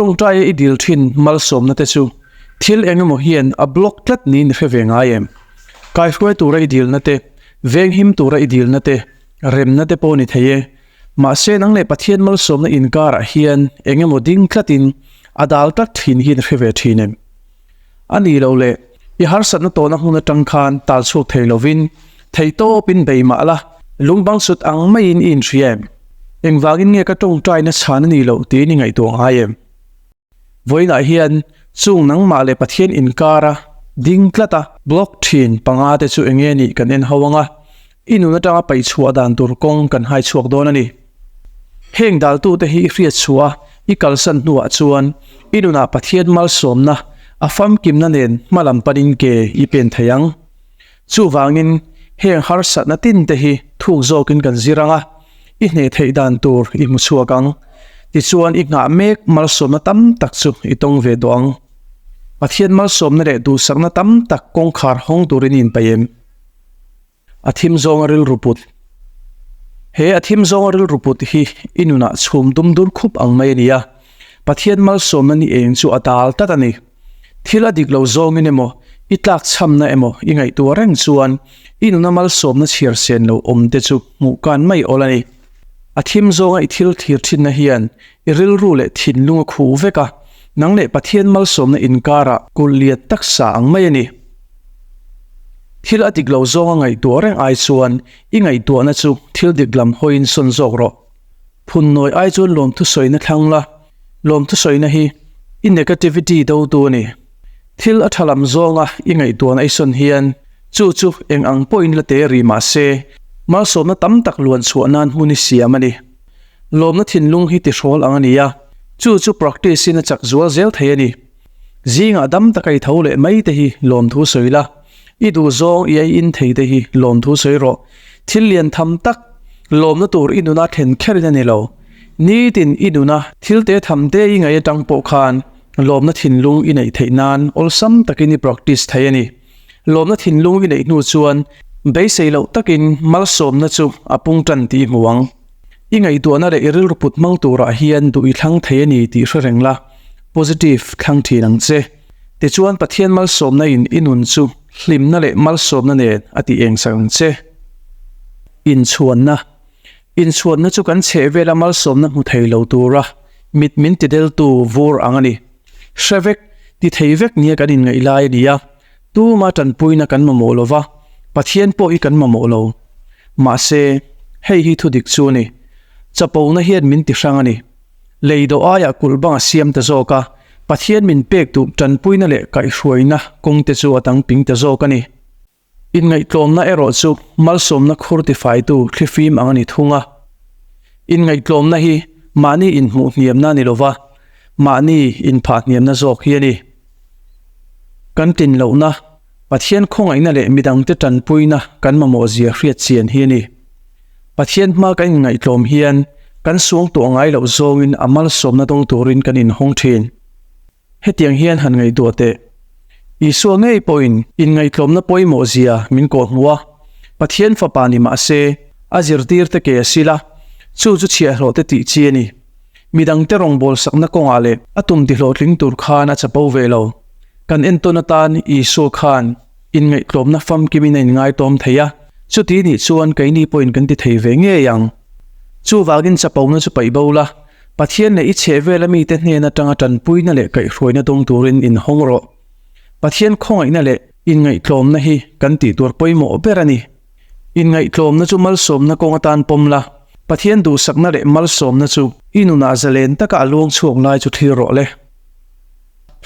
Tawngtaia i dil thin malsawmna te chu thil eng emaw hian a block tlat niin i hre ve ngai em? Kaihruai tura i dilna te, venghim tura i dilna te, remna te pawh ni thei e. Mahse nang leh Pathian malsawmna inkarah hian eng emaw ding tlatin a dal tlat thin hian i hre ve thin em? A ni lo le, i harsatna tawhna hmun atang khan tal chhuak thei lovin theihtawpin bei mah la, lungbang sut ang maiin i inhria em? Engvangin nge ka tawngtaina chhan a ni loh tiin i ngaihtuah ngai em? Vawiinah hian chung nangmah leh Pathian inkara ding tlata block thin panga te chu enge nih kan en ho anga, i nun atanga paih chhuah dan tur kawng kan hai chhuak dawn a ni. Heng daltute hi i hriat chhuah a, i kalsan hnuah chuan i nunah Pathian malsawmna a famkimna nen hma lam panin ke i pen thei ang. Chuvangin heng harsatna tin te hi thuk zawkin kan zir ang a, i hneh theih dan tur i hmu chhuak ang. Tichuan i nghah mek malsawmna tam tak chu i tawng ve tawh ang. Pathian malsawmna leh duhsakna tam tak kawngkhar hawng turin i inpeih em? A thim zawnga rilru put. He a thim zawnga rilru put hi i nunah chhum dum dur khup ang mai a ni a, Pathian malsawmna ni eng chu a dal tlat a ni. Thil a dik lo zawngin emaw, i tlakchhamna emaw i ngaihtuah reng chuan i nuna malsawmna chhiar sen lo awm te chu hmuh kan mai awl a ni. A thim zawnga i thil thlir thinna hian i rilru leh thinlung a khuh vek a, nang leh Pathian malsawmna inkarah kulh lian tak sa ang mai a ni. Thil a dik lo zawnga ngaihtuah reng ai chuan i ngaihtuahna chu thil dik lam hawiin sawn zawk rawh. Phunnawi ai chuan lawmthu sawina thlang la, lawmthu sawina hi i negativity dotu a ni. Thil a tha lam zawnga i ngaihtuahna i sawn hian chu chu eng ang pawhin la te ri mah se, malsawmna tam tak luan chhuah nan hmun i siam a ni. Lawmna thinlung hi tihrawl ang a ni a, chu chu practice in a chak zual zel thei a ni. Zingah dam taka i tho leh mai te hi lawmthu sawi la, i duh zawng i ei in thei te hi lawmthu sawi rawh. Thil lian tham tak, lawmna tur i nuna thlen kherin a ni lo. Nitin i nuna thil te tham te i ngaih atang pawh khan lawmna thinlung i neih theih nan awlsam takin i practice thei a ni. Lawmna thinlung i neih hnu chuan beisei loh takin malsawmna chu a pung tan tih i hmu ang. I ngaihtuahna leh i rilru put hmang turah hian duh i thlang thei a ni tih hre reng la. Positive thlang thin ang che. Tichuan Pathian malsawmna in i nun chu hlimna leh malsawmna nen a ti eng sak ang che. Inchhuanna Inchhuanna chu kan chheh vela malsawmna hmu thei lo tura mit min ti deltu vur ang a ni. Hre vek, ti thei vek nia kan inngaih lai a ni a, tuma tanpuina kan mamawh lo va, Pathian pawh hi kan mamawh lo. Mahse, hei hi thudik chu a ni. Chapona hian min ti hrang a ni. Lei dawh aiah kulh bang a siam ta zawk a, Pathian min pek duh tanpuina leh kaihhruaina kawng te chu a dang ping ta zawk a ni. Inngaihtlawmna erawh chu malsawmna khur tifaitu thlifim ang a ni thung a. Inngaihtlawmna hi mahni inhmuh hniamna a ni lo va, mahni inphah hniamna zawk hi a ni. Kan tlin lohna, Pathian khawngaihna leh midangte tanpuina kan mamawh zia hriat chian hi a ni. Pathian hma kan inngaihtlawm hian kan suang tuah ngai loh zawngin a malsawmna dawng turin kan inhawng thin. Hetiang hian han ngaihtuah teh. Isua ngei pawhin inngaihtlawmna pawimawh zia min kawhhmuh a, Pathian fapa ni mah se, a zirtirte ke a sil a, chu chu chhiahhlawhte tih chi a ni. Midangte rawngbâwl sakna kawngah leh a tum tihlawhtling tur khan a chapo ve lo. Kan entawn atan Isua khan inngaihtlawmna famkimin a inngaitawm thei a, chuti nih chuan keini pawhin kan ti thei ve ngei ang. Chuvangin chapona chu paih bo la, Pathian leh i chheh vela mite hnen atanga tanpuina leh kaihhruaina dawng turin inhawng rawh. Pathian khawngaihna leh inngaihtlawmna hi kan tih tur pawimawh ber a ni. Inngaihtlawmna chu malsawmna kawng atan pawm la, Pathian duhsakna leh malsawmna chu i nunah zalen taka a luang chhuak lai chu thlir rawh le.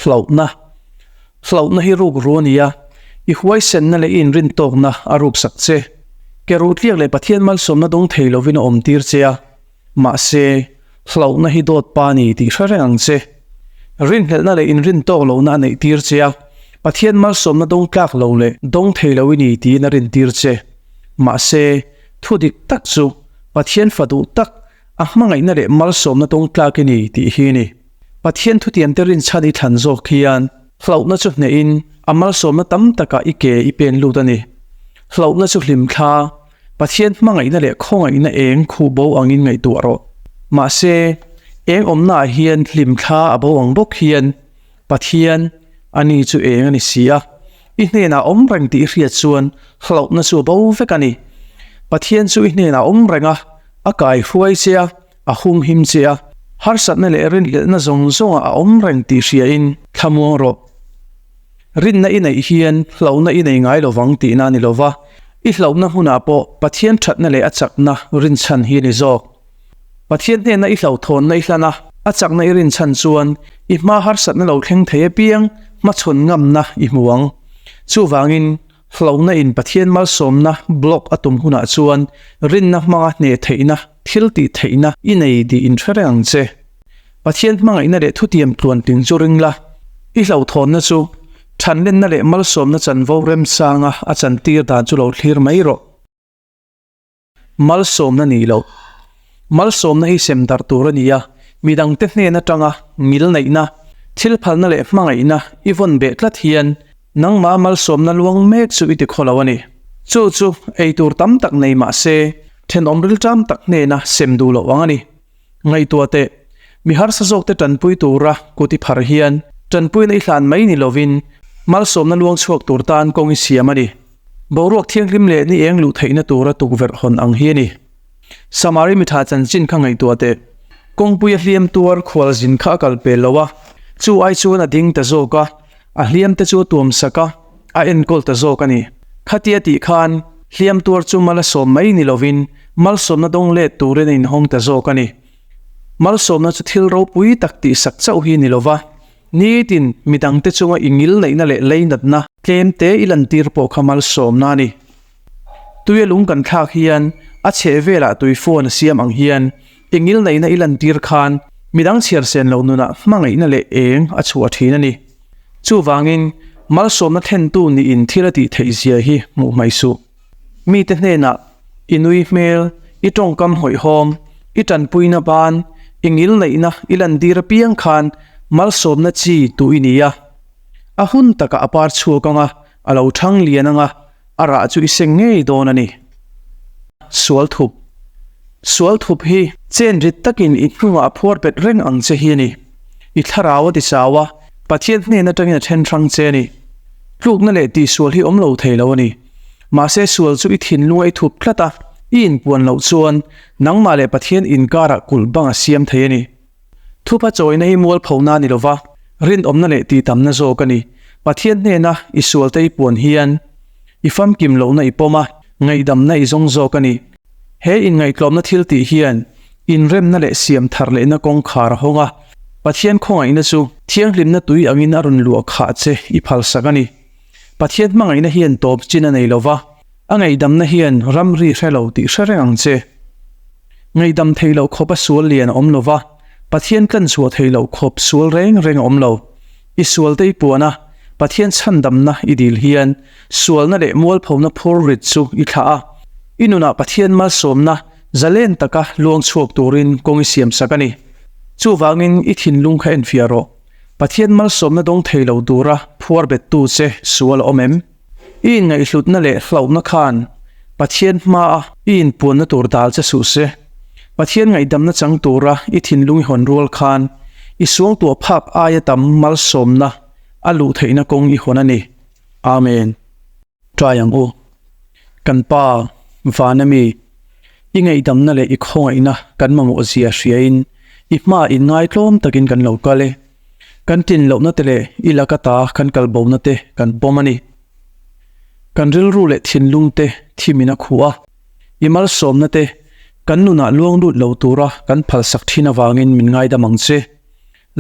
Hlauhna. Hlauhna hi ruk ru a ni a, i huaisenna leh i inrintawkna a ruksak che. Ke ruh tliak leh Pathian malsawmna dawng thei lovin a awmtir che a, mahse, hlauhna hi dawt pa a ni tih hre reng ang che. Rinhlelhna leh inrintawk lohna a neihtir che a, Pathian malsawmna dawng tlak lo leh dawng thei lo i ni tiin a rintir che. Mahse, thu dik tak chu Pathian fa duh tak, a hmangaihna leh malsawmna dawng tlak i ni tih hi a ni. Pathian thutiamte rinchhan i thlan zawk hian hlauhna chu hnehin a malsawmna tam takah i ke i pen lut a ni. Hlauhna chu hlimthla, Pathian hmangaihna leh khawngaihna eng khuh bo angin ngaihtuah rawh. Mahse, Eng awmnaah hian hlimthla a bo ang bawk hian Pathian, ani chu eng a ni si a, i hnenah awm reng tih i hriat chuan hlauhna chu a bo vek a ni. Pathian chu i hnenah awm reng a, a kaihruai che a, a humhim che a, harsatna leh rinhlelhna zawng zawngah a awm reng tih hriain thlamuang rawh. Rinna i neih hian hlauhna i nei ngai lovang tihna a ni lova, i hlauhna hmunah pawh Pathian thatna leh a chakna rinchhan hi a ni zawk. Pathian hnena i hlauhthawnna i hlan a, a chakna i rinchhan chuan i hma harsatna lo thleng thei apiang hmachhawn ngamna i hmu ang. Chuvangin, hlauhna in Pathian malsawmna block a tum hunah chuan rinna hmanga hneh theihna, thil tih theihna i nei tih inhre reng ang che. Pathian hmangaihna leh thutiam tluantling chu ring la, i hlauhthawnna chu thanlenna leh malsawmna chanvo remsanga a chantir dan chu lo thlir mai rawh. Malsawmna ni loh. Malsawmna hi sem darh tur a ni a, midangte hnen atanga ngil neihna, thil phalna leh hmangaihna i vawn beh tlat hian nangmah malsawmna luang mek chu i ti khaw lo a ni. Chu chu ei tur tam tak nei mah se, thenawm rilṭam tak hnena sem duh loh ang a ni. Ngaihtuah teh, mi harsa zawkte tanpui tura kut i phar hian tanpuina i hlan mai ni lovin malsawmna luang chhuak tur tan kawng i siam a ni. Boruak thianghlim leh ni eng luh theihna tura tukverh hawn ang hi a ni. Samari mitha chanchin kha ngaihtuah teh. Kawngpui a hliam tuar khualzin kha a kal pel lo a, chu ai chuan a ding ta zawk a, a hliam te chu a tuam sak a, a enkawl ta zawk a ni. Khatia tih khan hliam tuar chu mal a sawm mai ni lovin malsawmna dawng let turin a inhawng ta zawk a ni. Malsawmna chu thil ropui tak tihsak chauh hi ni lova, Nitin, midangte chunga i ngil neihna leh leinatna tlemte i lantir pawh kha malsawmna a ni. Tuia lung kan thlak hian a chheh velah tui phone a siam ang hian i ngil neihna i lantir khan midang chhiar sen lo nunah hmangaihna leh eng a chhuah thin a ni. Chuvangin, malsawmna thlentu niin thil a tih theih zia hi hmuh hmaih suh. Mite hnenah i nui hmel, i tawngkam hawihhawm, i tanpuina ban, i ngilneihna i lantir apiang khan malsawmna chi tu i ni a. A hun takah a par chhuak ang a, a lo thang lian ang a, a rah chu i seng ngei dawn a ni. Sual thup Sual thup hi chen rit takin i hnungah a phuar bet reng ang che hi a ni. I thlarau a ti chau a, Pathian hnen atangin a then hrang che a ni. Tlukna leh tihsual hi awm lo thei lo a ni. Mahse sual chu i thinlung a i thup tlat a, i inpuan loh chuan nangmah leh Pathian inkarah kulh bang a siam thei a ni. Thupa chawina hi mualphona a ni lova, rinawmna leh tihtamna zawk a ni. Pathian hnena i sualte i puan hian i famkim lohna i pawm a, ngaihdamna i zawng zawk a ni. He inngaihtlawmna thil tih hian inremna leh siam thar lehna kawngkhar a hawng a, Pathian khawngaihna chu thianghlimna tui angin a rawn luah khah che i phalsak a ni. Pathian hmangaihna hian tawp chin a nei lo va, a ngaihdamna hian ramri hre lo tih hre reng ang che. Ngaihdam theih loh khawp a sual lian a awm lo va, Pathian tlan chhuah theih loh khawp sual reng reng a awm lo. I sualte i puan a, Pathian chhandamna i dil hian sualna leh mualphona phur rit chu i thlah a, i nunah Pathian malsawmna zalen taka luang chhuak turin kawng i siamsak a ni. Chuvangin i thinlung kha enfiah rawh. Pathian malsawmna dawng thei lo tura phuar bettu che sual a awm em? I inngaihhlutna leh hlauhna khan Pathian hmaa i inpuanna tur dal che suh se. Pathian ngaihdamna chang tura i thinlung i hawn rual khan i suangtuah phak aia tam malsawmna a luh theihna kawng i hawn a ni. Amen. Try ang u. Kan Pa, Vana mi, i ngaihdamna leh i khawngaihna kan mamawh zia hriain i hmaah inngaitlawm takin kan lo kal e. Kan tlin lohna te leh i laka ta kan kal bona te kan pawm a ni. Kan rilru leh thinlung te thimin a khuh a, i malsawmna te kan nunah luang lut lo tura kan phalsak thin avangin min ngaidam ang che.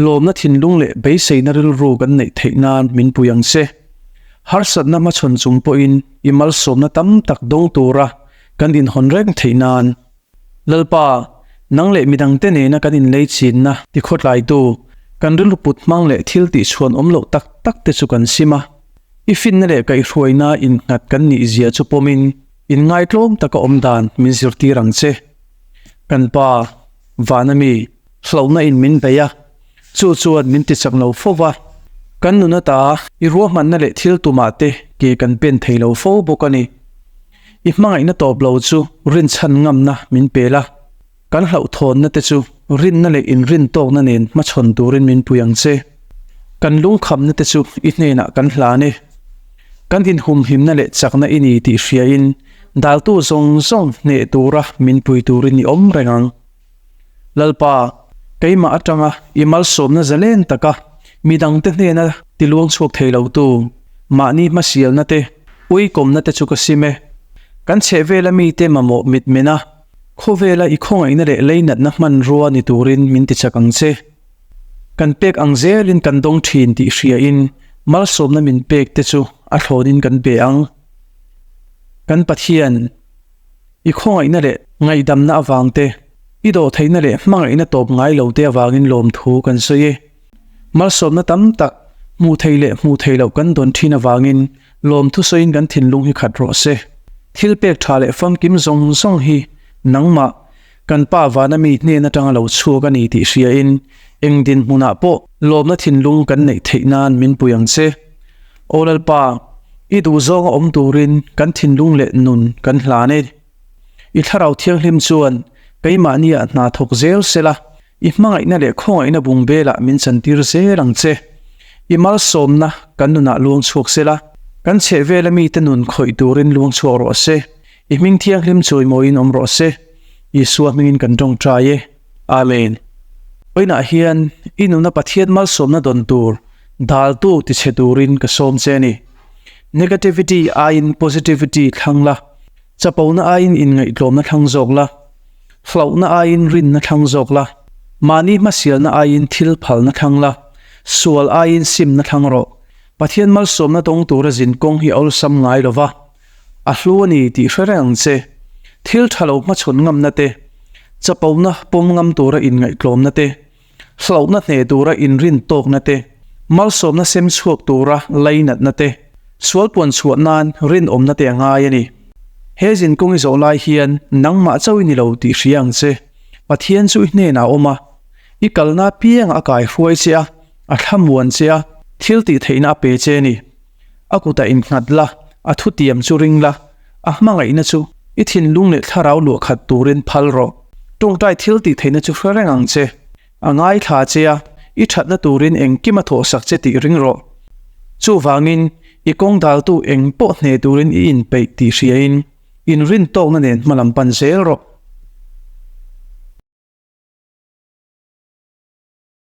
Lawmna thinlung leh beiseina rilru kan neih theih nan min pui ang che. Harsatna hmachhawn chung pawhin i malsawmna tam tak dawng tura kan inhawn reng theih nan. Lalpa, nang leh midangte nena kan inlei chinna tikhawtlaitu, kan rilru put hmang leh thil tihchhuan awm loh tak tak te chu kan sim a. I finna leh kaihhruaina innghat kan nih zia chu pawmin inngaitlawm taka awm dan min zirtir ang che. Kan Pa, vana mi, hlauhna in min bei a, chu chuan min tichak lo fo va. Kan nun ata i ruahmanna leh thil tumah te ke kan pen thei lo fo bawk a ni. I hmangaihna tawp lo chu rinchhan ngamna min pel a. Kan hlauhthawnna te chu rinna leh inrintawkna nen hmachhawn turin min pui ang che. Kan lungkhamna te chu i hnenah kan hlan e. Kan inhumhimna leh chakna i ni tih hriain daltu zawng zawng hneh tura min pui turin i awm reng ang. Lalpa, keimah atanga i malsawmna zalen taka midangte hnena tiluang chhuak thei lotu mahni hmasialna te, uikawmna te chu ka sim e. Kan chhehvela mite mamawh mitmena Khawvela i khawngaihna leh leinatna hmanrua ni turin min tichak ang che. Kan pek ang zelin kan dawng thin tih hriain malsawmna min pek te chu a thlawnin kan pe ang. Kan Pathian, i khawngaihna leh ngaihdamna avang te, i dawhtheihna leh hmangaihna tawp ngai lo te avangin lawmthu kan sawi e. Malsawmna tam tak hmuh theih leh hmuh theih loh kan dawn thin avangin Lawmthu sawiin kan thinlung hi khat rawh se. Thil pek tha leh famkim zawng zawng hi nangmah, kan Pa vana mi hnen atanga lo chhuak a ni tih hriain eng dinhmunah pawh lawmna thinlung kan neih theih nan min pui ang che. Aw Lalpa, i duhzawnga awm turin kan thinlung leh nun kan hlan e. I Thlarau Thianghlim chuan keimahniah hna thawk zel sela, I hmangaihna leh khawngaihna bung belah min chantir zel ang che. I malsawmna kan nunah luang chhuak se la, kan chhehvela mite nun khawih turin luang chhuak rawh se. I hming thianghlim chawimawiin awm rawh se. Isua hmingin kan tawngtai e. Amen. Vawiinah hian i nuna Pathian malsawmna dawn tur daltu tichhe turin ka sawm che a ni. Negativity aiin positivity thlang la, chapona aiin inngaihtlawmna thlang zawk la. Hlauhna aiin rinna thlang zawk la, mahni hmasialna aiin thil phalna thlang la, sual aiin simna thlang rawh. Pathian malsawmna dawng tura zin kawng hi a awlsam ngai lo va, a hlu a ni tih hre reng ang che. Thil tha lo hmachhawn ngamna te, chapona pawm ngam tura inngaihtlawmna te, hlauhna hneh tura inrin tawkna te, malsawmna sem chhuak tura lainatna te, sual puan chhuah nan rinawmna te a ngai a ni. He zinkawng i zawh lai hian nangmah chauh i ni lo tih hria ang che. Pathian chu i hnenah a awm a, i kalna apiangah a kaihruai che a, a thlamuan che a, thil tih theihna a pe che a ni. A kutah innghat la, a thutiam chu ring la, a hmangaihna chu i thinlung leh thlarau luah khat turin phal rawh. Tawngtai thil tih theihna chu hre reng ang che. A ngaithla che a, i thatna turin engkim a thawhsak che tih ring rawh. Chuvangin, i kawng daltu eng pawh hne turin i inpeih tih hriain, inrintawkna nen hmalam pan zel rawh.